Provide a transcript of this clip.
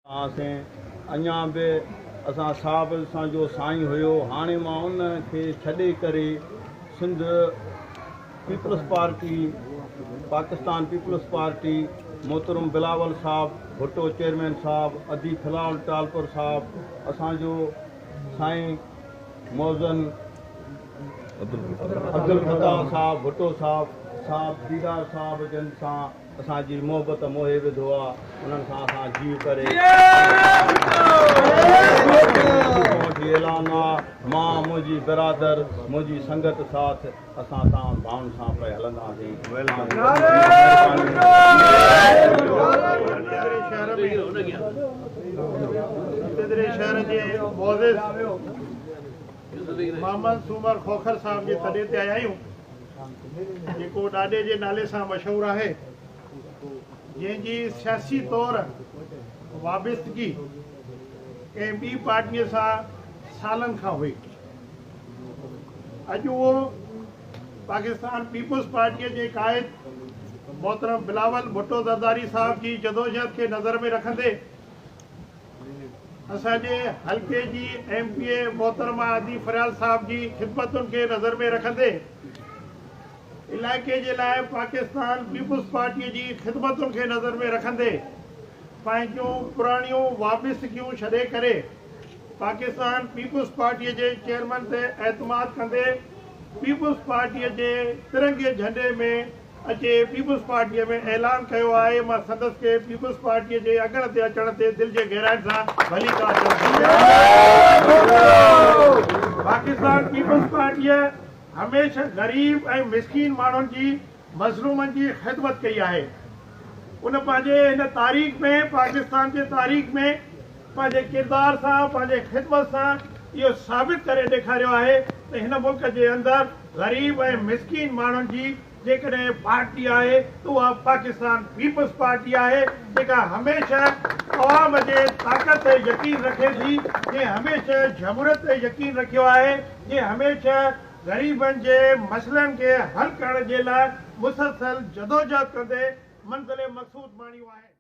هئاسين اڃا به اسان صاحب اسان جو سائين هيو هاڻي مان ان کي ڇڏي ڪري Sindh peoples party Pakistan peoples party محترم بلاول صاحب ڀٽو چيئرمين صاحب ادي فلاول ٽالپر صاحب اسان جو سائين موزن عبدالفتاح صاحب ڀٽو صاحب صاحب ديدار صاحب جن سان اسان جي محبت موهي وڌو آ انهن سان اسان جيء ڪري وٺي اعلان آ مان منهنجي برادر منهنجي سنگت ساٿ اسان توهان ڀائن سان پئي هلنداسين. پدري شهر جي معزز محمد سومر کوکر صاحب جي تڏي تي آيا آهيون. جيڪو ڏاڏي جي نالي سان مشهور آهي، جنهن جي سياسي طور وابستگي ڪنهن ٻي پارٽيء سان سالن کان هئي. اڄ اهو پاڪستان پيپلز پارٽيء جي قائد محترم بلاول ڀٽو زرداري صاحب جي جدوجهد کي نظر ۾ رکندي اسان جي حلقي جي ايم پي اي محترمه ادي فريال صاحب جي خدمتن کي نظر ۾ رکندي علائقي جي لاء پاڪستان پيپلز پارٽي جي خدمتن کي نظر ۾ رکندي پنهنجون پراڻيون وابستگيون ڇڏي ڪري پاڪستان پيپلز پارٽي جي چيئرمن تي اعتماد ڪندي پيپلز پارٽي جي ترنگي جهنڊي ۾ اچي پيپلز پارٽيء ۾ اعلان ڪيو آهي، مان سندس کي پيپلز پارٽيء جي اڱڻ تي اچڻ تي دل جي گهراين سان ڀليڪار چوان ٿو. پاڪستان پيپلز پارٽيء هميشه غريب ۽ مسڪين ماڻهن جي مظلومن جي خدمت ڪئي آهي. ان پنهنجي هن تاريخ ۾ پاڪستان جي تاريخ ۾ پنهنجي ڪردار سان پنهنجي خدمت سان اهو ثابت ڪري ڏيکاريو آهي ته هن ملڪ جي اندر غريب ۽ مسڪين ماڻهن جي جيڪڏهن پارٽي آهي ته اها پاڪستان پيپلز پارٽي آهي جيڪا هميشه عوام جي طاقت تي يقين رکي ٿي، جنهن هميشه جمهوريت تي يقين رکيو آهي، جنهن هميشه غريبن جي مسئلن کي حل ڪرڻ جي لاء مسلسل جدوجهد ڪندي منزل مقصود ماڻيو آهي.